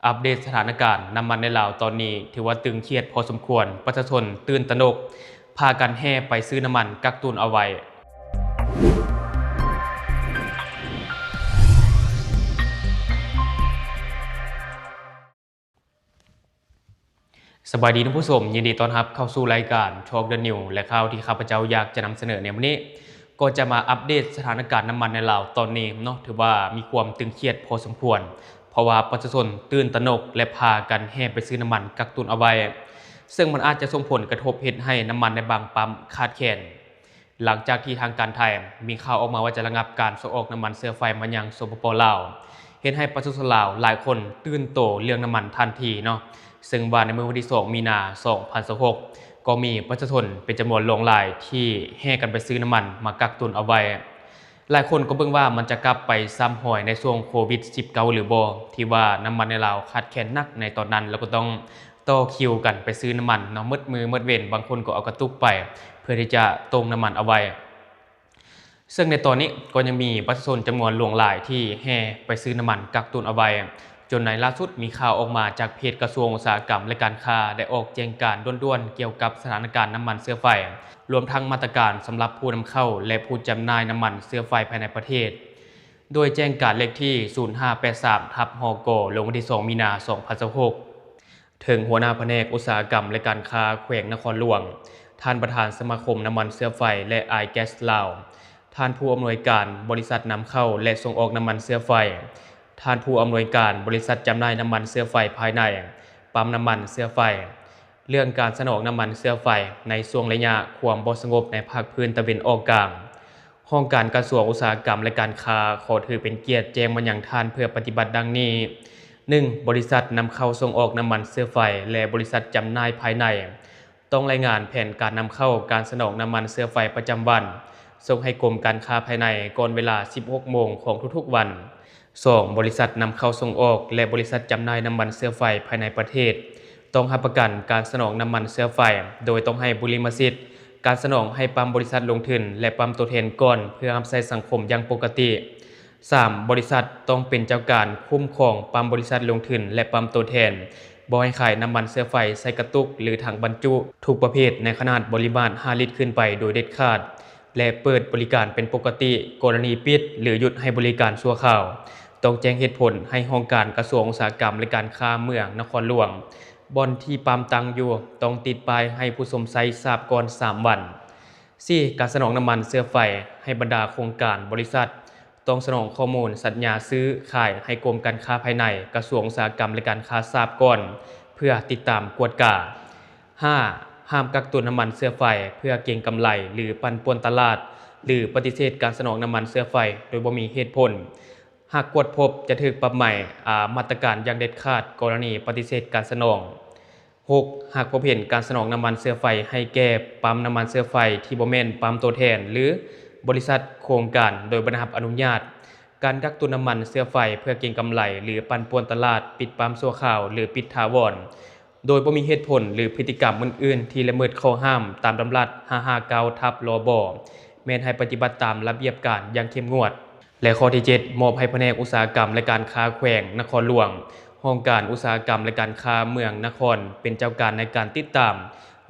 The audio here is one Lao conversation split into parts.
ອັບເດດສະຖານະການນ້ຳມັນໃນລາວຕອນນີ້ ຖືວ່າຕຶງຄຽດພໍສົມຄວນ, ປະຊາຊົນຕື່ນຕະໜົກ, ພາກັນແຫ່ໄປຊື້ນ້ຳມັນກັກຕຸນເອົາໄວ້. ສະບາຍດີທ່ານຜູ້ຊົມ, ຍິນດີຕ້ອນຮັບເຂົ້າສູ່ລາຍການ Talk the News ແລະ ຂ່າວທີ່ຂ້າພະເຈົ້າຢາກຈະນຳສະເໜີໃນມື້ນີ້ ກໍຈະມາອັບເດດສະຖານະການນ້ຳມັນໃນລາວຕອນນີ້ເນາະ, ຖືວ່າມີຄວາມຕຶງຄຽດພໍສົມຄວນ ເພາະວ່າປະຊາຊົນຕື່ນຕະໜົກ ແລະ ພາກັນແຫ່ໄປຊື້ນ້ຳມັນກັກຕຸນເອົາໄວ້, ເຊິ່ງມັນອາດຈະສົ່ງຜົນກະທົບເຮັດໃຫ້ນ້ຳມັນໃນບາງປ້ຳຂາດແຄນ. ຫຼັງຈາກທີ່ທາງການໄທມີຂ່າວອອກມາວ່າຈະລະງັບການສົ່ງອອກນ້ຳມັນເຊື້ອໄຟມາຍັງ ສປປ ລາວ, ເຮັດໃຫ້ປະຊາຊົນລາວຫຼາຍຄົນຕື່ນໂຕເລື່ອງນ້ຳມັນທັນທີເນາະ, ເຊິ່ງວ່າໃນມື້ວັນທີສອງ ມີນາ ສອງພັນຊາວຫົກ ກໍມີປະຊາຊົນເປັນຈຳນວນຫຼວງຫຼາຍທີ່ແຫ່ກັນໄປຊື້ນ້ຳມັນມາກັກຕຸນເອົາໄວ້. ຫຼາຍຄົນກໍເບິ່ງວ່າມັນຈະກັບໄປຊ້ຳຮອຍໃນຊ່ວງໂຄວິດສິບເກົ້າ ຫຼືບໍ່, ທີ່ວ່ານ້ຳມັນໃນລາວຂາດແຄນໜັກໃນຕອນນັ້ນ ແລ້ວກໍຕ້ອງຕໍ່ຄິວກັນໄປຊື້ນ້ຳມັນເນາະ, ໝົດມື້ໝົດເວັນ, ບາງຄົນກໍເອົາກະຕຸກໄປ ເພື່ອທີ່ຈະຕົງນ້ຳມັນເອົາໄວ້. ເຊິ່ງໃນຕອນນີ້ກໍຍັງມີປະຊາຊົນຈຳນວນຫຼວງຫຼາຍທີ່ແຫ່ໄປຊື້ນ້ຳມັນກັກຕຸນເອົາໄວ້, ຈົນໃນລ່າສຸດມີຂ່າວອອກມາຈາກເພຈກະຊວງອຸດສາຫະກຳ ແລະ ການຄ້າ ໄດ້ອອກແຈ້ງການດ່ວນໆກ່ຽວກັບສະຖານະການນ້ຳມັນເຊື້ອໄຟ, ລວມທັງມາດຕະການສຳລັບຜູ້ນຳເຂົ້າ ແລະ ຜູ້ຈຳໜ່າຍນ້ຳມັນເຊື້ອໄຟພາຍໃນປະເທດ, ໂດຍແຈ້ງການເລກທີ ສູນຫ້າແປດສາມ ທັບ ຫກ ລົງວັນທີສອງ ມີນາ ສອງພັນຊາວຫົກ. ເຖິງຫົວໜ້າພະແນກອຸດສາຫະກຳ ແລະ ການຄ້າແຂວງນະຄອນຫຼວງ, ທ່ານປະທານສະມາຄົມນ້ຳມັນເຊື້ອໄຟ ແລະ ອາຍແກັສລາວ, ທ່ານຜູ້ອຳນວຍການບໍລິສັດນຳເຂົ້າ ແລະ ສົ່ງອອກນ້ຳມັນເຊື້ອໄຟ, ທ່ານຜູ້ອຳນວຍການບໍລິສັດຈຳໜ່າຍນ້ຳມັນເຊື້ອໄຟພາຍໃນ, ປ້ຳນ້ຳມັນເຊື້ອໄຟ, ເລື່ອງການສະໜອງນ້ຳມັນເຊື້ອໄຟໃນຊ່ວງໄລຍະຄວາມບໍ່ສະຫງົບໃນພາກພື້ນຕາເວັນອອກກາງ. ຫ້ອງການກະຊວງອຸດສາຫະກຳ ແລະ ການຄ້າ ຂໍຖືເປັນກຽດແຈ້ງມາຍັງທ່ານເພື່ອປະຕິບັດດັ່ງນີ້: ໜຶ່ງ ບໍລິສັດນຳເຂົ້າສົ່ງອອກນ້ຳມັນເຊື້ອໄຟ ແລະ ບໍລິສັດຈຳໜ່າຍພາຍໃນ ຕ້ອງລາຍງານແຜນການນຳເຂົ້າການສະໜອງນ້ຳມັນເຊື້ອໄຟປະຈຳວັນ ສົ່ງໃຫ້ກົມການຄ້າພາຍໃນກ່ອນເວລາສິບຫົກໂມງຂອງທຸກໆວັນ. ສອງ ບໍລິສັດນຳເຂົ້າສົ່ງອອກ ແລະ ບໍລິສັດຈຳໜ່າຍນ້ຳມັນເຊື້ອໄຟພາຍໃນປະເທດ ຕ້ອງຮັບປະກັນການສະໜອງນ້ຳມັນເຊື້ອໄຟ ໂດຍຕ້ອງໃຫ້ບຸລິມະສິດການສະໜອງໃຫ້ປ້ຳບໍລິສັດລົງທຶນ ແລະ ປ້ຳຕົວແທນກ່ອນ ເພື່ອຮັບໃຊ້ສັງຄົມຢ່າງປົກກະຕິ. ສາມ ບໍລິສັດຕ້ອງເປັນເຈົ້າການຄຸ້ມຄອງປ້ຳບໍລິສັດລົງທຶນ ແລະ ປ້ຳຕົວແທນ, ບໍ່ໃຫ້ຂາຍນ້ຳມັນເຊື້ອໄຟໃສ່ກະຕຸກ ຫຼື ຖັງບັນຈຸທຸກປະເພດໃນຂະໜາດບໍລິມາດຫ້າລິດຂຶ້ນໄປໂດຍເດັດຂາດ ແລະ ເປີດບໍລິການເປັນປົກກະຕິ. ກໍລະນີປິດ ຫຼື ຢຸດໃຫ້ບໍລິການຊົ່ວຄາວ ຕ້ອງແຈ້ງເຫດຜົນໃຫ້ຫ້ອງການກະຊວງອຸດສາຫະກຳ ແລະ ການຄ້າເມືອງນະຄອນຫຼວງ. ບ່ອນທີ່ປ້ຳຕັ້ງຢູ່ ຕ້ອງຕິດປ້າຍໃຫ້ຜູ້ຊົມໃຊ້ຊາບກ່ອນສາມວັນ. ສີ່ ການສະໜອງນ້ຳມັນເຊື້ອໄຟໃຫ້ບັນດາໂຄງການບໍລິສັດ ຕ້ອງສະໜອງຂໍ້ມູນສັນຍາຊື້ຂາຍໃຫ້ກົມການຄ້າພາຍໃນ, ກະຊວງອຸດສາຫະກຳ ແລະ ການຄ້າຊາບກ່ອນ ເພື່ອຕິດຕາມກວດກາ. ຫ້າ ຫ້າມກັກຕຸນນ້ຳມັນເຊື້ອໄຟເພື່ອເກັງກຳໄລ ຫຼື ປັ່ນປ່ວນຕະຫຼາດ ຫຼື ປະຕິເສດການສະໜອງນ້ຳມັນເຊື້ອໄຟໂດຍບໍ່ມີເຫດຜົນ. ຫາກກວດພົບຈະຖືກປັບໃໝ, ອາ, ມາດຕະການຢ່າງເດັດຂາດກໍລະນີປະຕິເສດການສະໜອງ. ຫົກ ຫາກພົບເຫັນການສະໜອງນ້ຳມັນເຊື້ອໄຟໃຫ້ແກ່ປ້ຳນ້ຳມັນເຊື້ອໄຟທີ່ບໍ່ແມ່ນປ້ຳຕົວແທນ ຫຼື ບໍລິສັດໂຄງການໂດຍບໍ່ໄດ້ຮັບອະນຸຍາດ, ການກັກຕຸນນ້ຳມັນເຊື້ອໄຟເພື່ອເກັງກຳໄລ ຫຼື ປັ່ນປ່ວນຕະຫຼາດ, ປິດປ້ຳຊົ່ວຄາວ ຫຼື ປິດຖາວອນ ໂດຍບໍ່ມີເຫດຜົນ ຫຼື ພຶດຕິກຳອື່ນໆທີ່ລະເມີດຂໍ້ຫ້າມຕາມດຳລັດ ຫ້າຫ້າເກົ້າ ທັບ ລບ ແມ່ນໃຫ້ປະຕິບັດຕາມລະບຽບການຢ່າງເຂັ້ມງວດ. ແລະ ຂໍ້ທີເຈັດ ມອບໃຫ້ພະແນກອຸດສາຫະກຳ ແລະ ການຄ້າແຂວງນະຄອນຫຼວງ, ຫ້ອງການອຸດສາຫະກຳ ແລະ ການຄ້າເມືອງນະຄອນ ເປັນເຈົ້າການໃນການຕິດຕາມ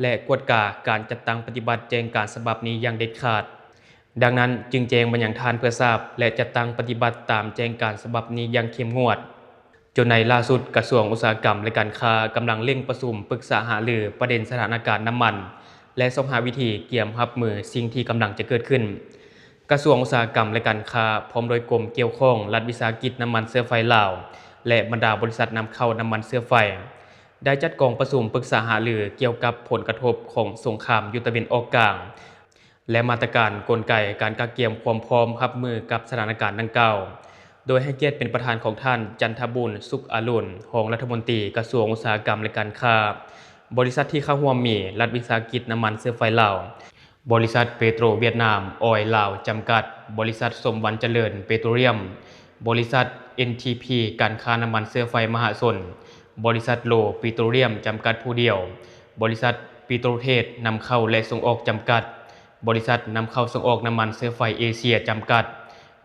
ແລະ ກວດກາການຈັດຕັ້ງປະຕິບັດແຈ້ງການສະບັບນີ້ຢ່າງເດັດຂາດ. ດັ່ງນັ້ນ, ຈຶ່ງແຈ້ງມາຍັງທ່ານເພື່ອຊາບ ແລະ ຈັດຕັ້ງປະຕິບັດຕາມແຈ້ງການສະບັບນີ້ຢ່າງເຂັ້ມງວດ. ຈົນໃນລ່າສຸດ, ກະຊວງອຸດສາຫະກຳ ແລະ ການຄ້າ ກຳລັງເລັ່ງປະຊຸມປຶກສາຫາລືປະເດັນສະຖານະການນ້ຳມັນ ແລະ ຊອກຫາວິທີກຽມຮັບມືສິ່ງທີ່ກຳລັງຈະເກີດຂຶ້ນ. ກະຊວງອຸດສາຫະກຳ ແລະ ການຄ້າ ພ້ອມດ້ວຍກົມກ່ຽວຂ້ອງລັດວິສາຫະກິດນ້ຳມັນເຊື້ອໄຟລາວ ແລະ ບັນດາບໍລິສັດນຳເຂົ້ານ້ຳມັນເຊື້ອໄຟ ໄດ້ຈັດກອງປະຊຸມປຶກສາຫາລືກ່ຽວກັບຜົນກະທົບຂອງສົງຄາມຢູ່ຕາເວັນອອກກາງ ແລະ ມາດຕະການກົນໄກການກະກຽມຄວາມພ້ອມຮັບມືກັບສະຖານະການດັ່ງກ່າວ, ໂດຍໃຫ້ກຽດເປັນປະທານຂອງທ່ານ ຈັນທະບູນ ສຸກອາລຸນ ຮອງລັດຖະມົນຕີກະຊວງອຸດສາຫະກຳ ແລະ ການຄ້າ. ບໍລິສັດທີ່ເຂົ້າຮ່ວມມີ ລັດວິສາຫະກິດນ້ຳມັນເຊື້ອໄຟລາວ, ບໍລິສັດເປໂຕຣຫວຽດນາມອອຍລາວຈຳກັດ, ບໍລິສັດສົມວັນຈະເລີນເປໂຕຣລຽມ, ບໍລິສັດ ເອັນທີພີ ການຄ້ານ້ຳມັນເຊື້ອໄຟມະຫາຊົນ, ບໍລິສັດໂລປີໂຕຣລຽມຈຳກັດຜູ້ດຽວ, ບໍລິສັດປີໂຕຣເທດນຳເຂົ້າ ແລະ ສົ່ງອອກຈຳກັດ, ບໍລິສັດນຳເຂົ້າສົ່ງອອກນ້ຳມັນເຊື້ອໄຟເອເຊຍຈຳກັດ,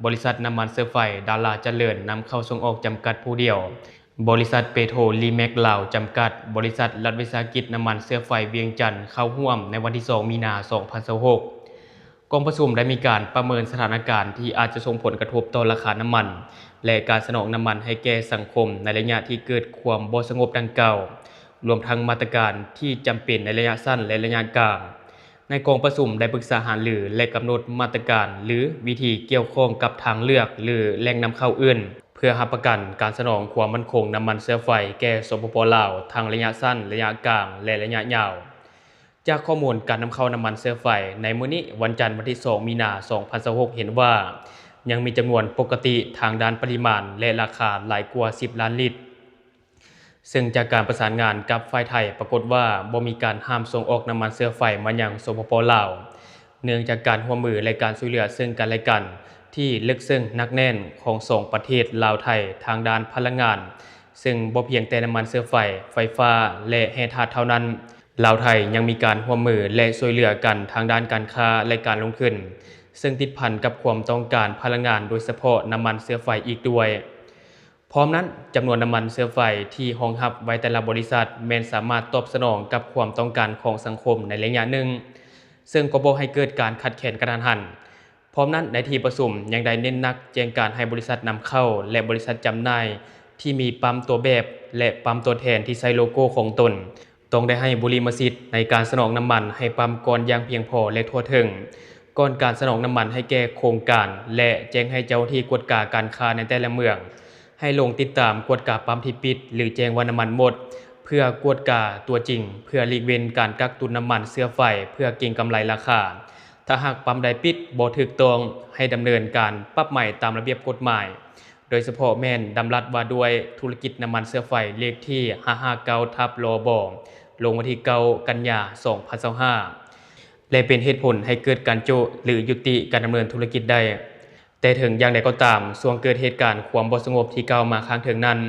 ບໍລິສັດນ້ຳມັນເຊື້ອໄຟດາລາຈະເລີນນຳເຂົ້າສົ່ງອອກຈຳກັດຜູ້ດຽວ, ບໍລິສັດເປໂຕຣລີແມັກລາວຈຳກັດ, ບໍລິສັດລັດວິສາຫະກິດນ້ຳມັນເຊື້ອໄຟວຽງຈັນ ເຂົ້າຮ່ວມໃນວັນທີສອງ ມີນາ ສອງພັນຊາວຫົກ. ກອງປະຊຸມໄດ້ມີການປະເມີນສະຖານະການທີ່ອາດຈະສົ່ງຜົນກະທົບຕໍ່ລາຄານ້ຳມັນ ແລະ ການສະໜອງນ້ຳມັນໃຫ້ແກ່ສັງຄົມໃນໄລຍະທີ່ເກີດຄວາມບໍ່ສະຫງົບດັ່ງກ່າວ, ລວມທັງມາດຕະການທີ່ຈຳເປັນໃນໄລຍະສັ້ນ ແລະ ໄລຍະກາງ. ໃນກອງປະຊຸມໄດ້ປຶກສາຫາລື ແລະ ກຳນົດມາດຕະການ ຫຼື ວິທີກ່ຽວຂ້ອງກັບທາງເລືອກ ຫຼື ແຫຼ່ງນຳເຂົ້າອື່ນ ເພື່ອຮັບປະກັນການສະໜອງຄວາມໝັ້ນຄົງນ້ຳມັນເຊື້ອໄຟແກ່ ສປປ ລາວ ທັງໄລຍະສັ້ນ, ໄລຍະກາງ ແລະ ໄລຍະຍາວ. ຈາກຂໍ້ມູນການນຳເຂົ້ານ້ຳມັນເຊື້ອໄຟໃນມື້ນີ້ ວັນຈັນ ວັນທີສອງ ມີນາ ສອງພັນຊາວຫົກ ເຫັນວ່າ ຍັງມີຈຳນວນປົກກະຕິທາງດ້ານປະລິມານ ແລະ ລາຄາຫຼາຍກວ່າສິບລ້ານລິດ. ເຊິ່ງຈາກການປະສານງານກັບຝ່າຍໄທ ປາກົດວ່າບໍ່ມີການຫ້າມສົ່ງອອກນ້ຳມັນເຊື້ອໄຟມາຍັງ ສປປ ລາວ, ເນື່ອງຈາກການຮ່ວມມື ແລະ ການຊ່ວຍເຫຼືອເຊິ່ງກັນແລະກັນທີ່ເລິກເຊິ່ງໜັກແໜ້ນຂອງສອງປະເທດລາວ-ໄທທາງດ້ານພະລັງງານ, ເຊິ່ງບໍ່ພຽງແຕ່ນ້ຳມັນເຊື້ອໄຟ, ໄຟຟ້າ ແລະ ແຮ່ທາດເທົ່ານັ້ນ, ລາວ-ໄທຍັງມີການຮ່ວມມື ແລະ ຊ່ວຍເຫຼືອກັນທາງດ້ານການຄ້າ ແລະ ການລົງທຶນ, ເຊິ່ງຕິດພັນກັບຄວາມຕ້ອງການພະລັງງານ, ໂດຍສະເພາະນ້ຳມັນເຊື້ອໄຟອີກດ້ວຍ. ພ້ອມນັ້ນ, ຈຳນວນນ້ຳມັນເຊື້ອໄຟທີ່ຮອງຮັບໄວ້ແຕ່ລະບໍລິສັດ ແມ່ນສາມາດຕອບສະໜອງກັບຄວາມຕ້ອງການຂອງສັງຄົມໃນໄລຍະໜຶ່ງ, ເຊິ່ງກໍບໍ່ໃຫ້ເກີດການຂາດແຄນກະທັນຫັນ. ພ້ອມນັ້ນ, ໃນທີ່ປະຊຸມຍັງໄດ້ເນັ້ນໜັກແຈ້ງການໃຫ້ບໍລິສັດນຳເຂົ້າ ແລະ ບໍລິສັດຈຳໜ່າຍທີ່ມີປ້ຳຕົວແບບ ແລະ ປ້ຳຕົວແທນທີ່ໃຊ້ໂລໂກ້ຂອງຕົນ ຕ້ອງໄດ້ໃຫ້ບຸລິມະສິດໃນການສະໜອງນ້ຳມັນໃຫ້ປ້ຳກ່ອນຢ່າງພຽງພໍ ແລະ ທົ່ວເຖິງ, ກ່ອນການສະໜອງນ້ຳມັນໃຫ້ແກ່ໂຄງການ ແລະ ແຈ້ງໃຫ້ເຈົ້າໜ້າທີ່ກວດກາການຄ້າໃນແຕ່ລະເມືອງ ໃຫ້ລົງຕິດຕາມກວດກາປ້ຳທີ່ປິດ ຫຼື ແຈ້ງວ່ານ້ຳມັນໝົດ ເພື່ອກວດກາຕົວຈິງ, ເພື່ອຫຼີກເວັ້ນການກັກຕຸນນ້ຳມັນເຊື້ອໄຟເພື່ອເກັງກຳໄລລາຄາ. ຖ້າຫາກປ້ຳໃດປິດບໍ່ຖືກຕ້ອງ, ໃຫ້ດຳເນີນການປັບໃໝຕາມລະບຽບກົດໝາຍ. ໂດຍສະເພາະແມ່ນດຳລັດວ່າດ້ວຍທຸລະກິດນ້ຳມັນເຊື້ອໄຟ ເລກທີຫ້າຫ້າເກົ້າ ທັບ ລບ ລົງວັນທີເກົ້າ ກັນຍາ ສອງພັນຊາວຫ້າ ແລະ ເປັນເຫດຜົນໃຫ້ເກີດການໂຈະ ຫຼື ຍຸຕິການດຳເນີນທຸລະກິດໄດ້. ແຕ່ເຖິງຢ່າງໃດກໍຕາມ, ຊ່ວງເກີດເຫດການຄວາມບໍ່ສະຫງົບທີ່ກ່າວມາຂ້າງເທິງນັ້ນ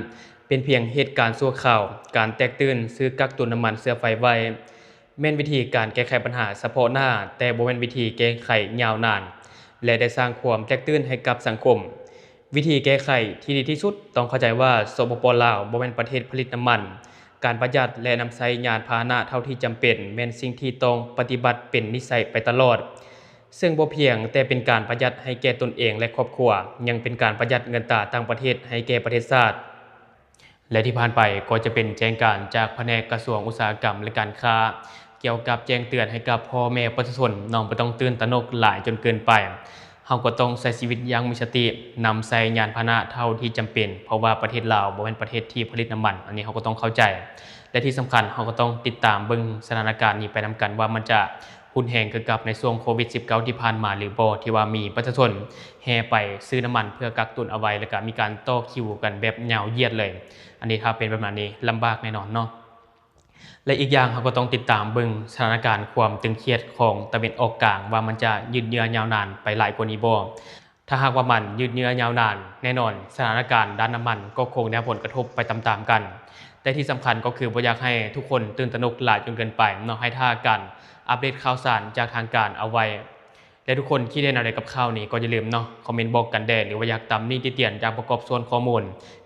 ເປັນພຽງເຫດການຊົ່ວຄາວ, ການແຕກຕື່ນຊື້ກັກຕຸນນ້ຳມັນເຊື້ອໄຟໄວ້ ແມ່ນວິທີການແກ້ໄຂບັນຫາສະເພາະໜ້າ, ແຕ່ບໍ່ແມ່ນວິທີແກ້ໄຂຍາວນານ ແລະ ໄດ້ສ້າງຄວາມແຕກຕື່ນໃຫ້ກັບສັງຄົມ. ວິທີແກ້ໄຂທີ່ດີທີ່ສຸດຕ້ອງເຂົ້າໃຈວ່າ ສປປ ລາວ ບໍ່ແມ່ນປະເທດຜະລິດນ້ຳມັນ. ການປະຢັດ ແລະ ນຳໃຊ້ຍານພາຫະນະເທົ່າທີ່ຈຳເປັນ ແມ່ນສິ່ງທີ່ຕ້ອງປະຕິບັດເປັນນິໄສໄປຕະຫຼອດ, ເຊິ່ງບໍ່ພຽງແຕ່ເປັນການປະຢັດໃຫ້ແກ່ຕົນເອງ ແລະ ຄອບຄົວ, ຍັງເປັນການປະຢັດເງິນຕາຕ່າງປະເທດໃຫ້ແກ່ປະເທດຊາດ. ແລະ ທີ່ຜ່ານໄປກໍຈະເປັນແຈ້ງການຈາກພະແນກກະຊວງອຸດສາຫະກຳ ແລະ ການຄ້າ ກ່ຽວກັບແຈ້ງເຕືອນໃຫ້ກັບພໍ່ແມ່ປະຊາຊົນ. ນ້ອງບໍ່ຕ້ອງຕື່ນຕະໜົກຫຼາຍຈົນເກີນໄປ. ເຮົາກໍຕ້ອງໃຊ້ຊີວິດຢ່າງມີສະຕິ, ນຳໃຊ້ຍານພາຫະນະເທົ່າທີ່ຈຳເປັນ, ເພາະວ່າປະເທດລາວບໍ່ແມ່ນປະເທດທີ່ຜະລິດນ້ຳມັນ, ອັນນີ້ເຮົາກໍຕ້ອງເຂົ້າໃຈ. ແລະ ທີ່ສຳຄັນເຮົາກໍຕ້ອງຕິດຕາມເບິ່ງສະຖານະການນີ້ໄປນຳກັນວ່າມັນຈະ ຮຸນແຮງຄືກັບໃນຊ່ວງໂຄວິດສິບເກົ້າ ທີ່ຜ່ານມາຫຼືບໍ່ ທີ່ວ່າມີປະຊາຊົນແຫ່ໄປຊື້ນ້ຳມັນເພື່ອກັກຕຸນເອົາໄວ້ ແລ້ວກະມີການຕໍ່ຄິວກັນແບບຍາວຢຽດເລີຍ. ອັນນີ້ຖ້າເປັນແບບນັ້ນນີ້ລຳບາກແນ່ນອນເນາະ. ແລະ ອີກຢ່າງເຮົາກໍຕ້ອງຕິດຕາມເບິ່ງສະຖານະການຄວາມຕຶງຄຽດຂອງຕາເວັນອອກກາງ ວ່າມັນຈະຍືດເຍື້ອຍາວນານໄປຫຼາຍກວ່ານີ້ບໍ່. ຖ້າຫາກວ່າມັນຍືດເຍື້ອຍາວນານ, ແນ່ນອນສະຖານະການດ້ານນ້ຳມັນກໍຄົງໄດ້ຮັບຜົນກະທົບໄປຕາມໆກັນ. ແຕ່ທີ່ສຳຄັນກໍຄືບໍ່ຢາກໃຫ້ທຸກຄົນຕື່ນຕະໜົກຫຼາຍຈົນເກີນໄປເນາະ, ໃຫ້ຖ້າການອັບເດດຂ່າວສານຈາກທາງການເອົາໄວ້. ແລະ ທຸກຄົນຄິດເຫັນແນວໃດກັບຂ່າວນີ້ ກໍຢ່າລືມເນາະ ຄອມເມັນບອກກັນແດ່ ຫຼືວ່າຢາກຕຳໜິຕິຕຽນ ຢາກປະກອບສ່ວນຂໍ້ມູນ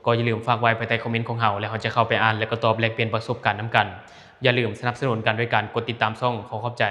ກໍຢ່າລືມຝາກໄວ້ພາຍໃຕ້ຄອມເມັນຂອງເຮົາ ແລ້ວເຮົາຈະເຂົ້າໄປອ່ານ ແລະ ກໍຕອບແລກປ່ຽນປະສົບການນຳກັນ. ຢ່າລືມສະໜັບສະໜູນກັນດ້ວຍການກົດຕິດຕາມຊ່ອງ. ຂໍຂອບໃຈ.